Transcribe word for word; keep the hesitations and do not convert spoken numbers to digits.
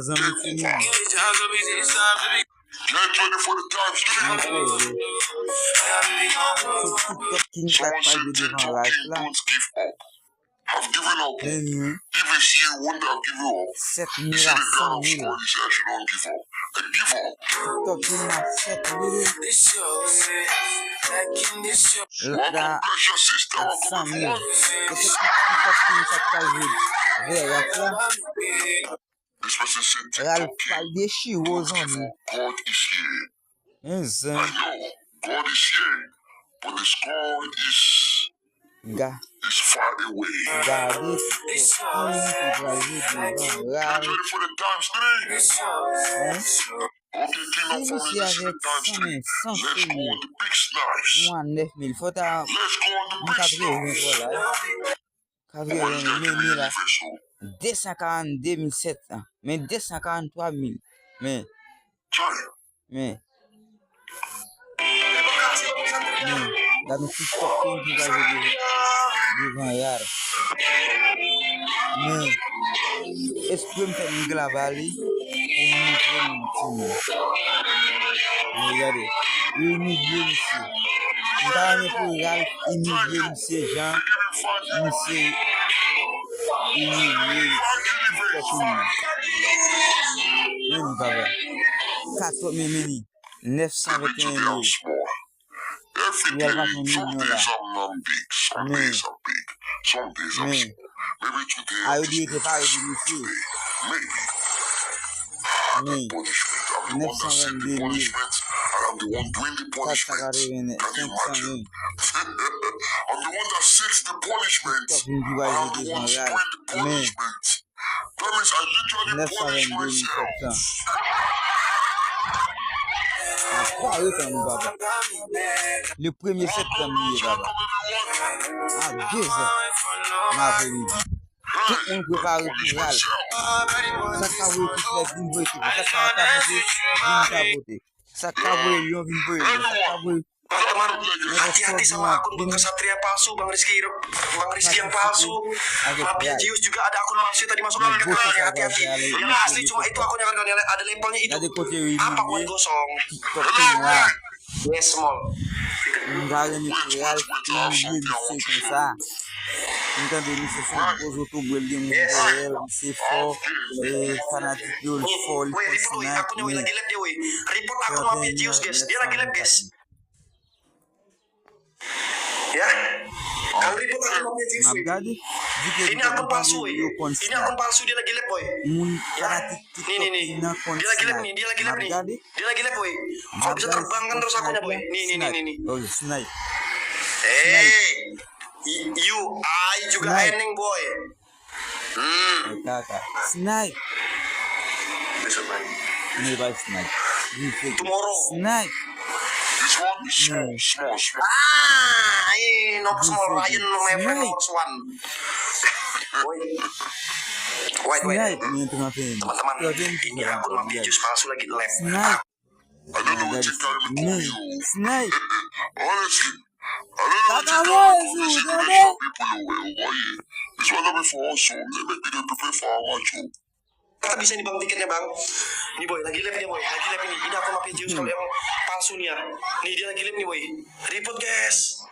Zanmi ti moun. Get ready for the times three. Mwen poze. Sou TikTok King Kat pral vin devan live la. Have given up. Meni wi. If it's you, wouldn't have given up. Sèt mil a san mil. Score this year, she don't give up. And give up. TikTok King Kat sèt mil. Lòt la, a san mil. Kote TikTok King Kat pral vin vè rap la. Ralph pral dechire w zanmi. Men zen. Ga. Gade TikTok King ki pral jwe devan Ralph. Hein? Si misye avèk san men san seri. Ou a nèf mil. Fò ta yon katreven dola. Katreven, men, men la. De san karannde mil sèt san. Men de san karantwa mil. Men. Men. Men. Gade yon TikTok King ki pral jwe devan, devan Ralph. Men. Espre m fè nèg la ba li pou m montre nou timoun. Men gade. Yo imilye misye. M ta renmen pou Ralph imilye misye jan misye imilye TikTok King nan. Men li papa. Katòz men men li. Nèf san venteyen mil. Li al pa fè milyon la. Men. Men. A yo dwe te pare pou misye. Men. Nèf san vennde mil. Kat san katreven, senk san mil. TikTok King ki pral jwe devan Ralph. Men. Nèf san vennde mil sèt san. N ap pare tan nou, papa. Le premye septanm li ye, papa. A dezè nan apremidi. Tout moun prepare pou Ralph. Sa k pa voye ti flè vin voye ti flè. Sa k pa tapote vin tapote. Sa k pa voye lyon vin voye lyon. Sa k pa voye Teman, hati-hati sama akun bekas Satria palsu, Bang Rizky, Bang Rizky yang palsu, Mafia Jius juga ada akun palsu tadi masuk ke akun Satria, hati-hati. Yang asli cuma itu akunnya, kawan-kawan, yang ada labelnya itu. Apa mau digosong? Yes, small. M pa renmen pou Ralph imilye misye konsa. M tande misye se yon gwo zotobre, l gen moun dèyè l, misye fò, e, fanatik yo, l fò, li fò snipe, men. Report akun Mafia Jius, guys. Dia lagi live, guys. Ya. Kalau report akun Mafia Jius, weh. Ini akun palsu, weh. Ini akun palsu, dia lagi live, boy. Moun fanatik TikTok nan konn snipe. Nih, nih, nih. Dia lagi live nih, dia lagi live nih. Dia lagi live, boy. Kok bisa terbangkan terus akunnya, boy. Nih, nih, nih, nih, nih. Oh, snipe. Hey, you, I juga ening, boy. Hmm. Kaka. Snipe. Besok pagi. Ini pa snipe. Ini fake. Tomorrow. Snipe. This one is small, small, small. Ah, eh, no small. Ryan, no, my friend, no one. Wait. Wait, wait. Snipe, men trente et un. Teman-teman, ini akun Mafia Jius palsu lagi live. Snipe. I don't know wetin carry me come here. Snipe. Honestly, I don't know wetin carry me come here. Papa Rose, ou tande? Pou yo wè, ou wè. This one number four also. They make me do prepare for our match. Kata bisa ni bang tiket ni bang. Ni boy, lagi live ni boy, lagi live ni. Ini akun Mafia Jius kalau yang palsu ni ya. Ni dia lagi live ni boy. Report, guys.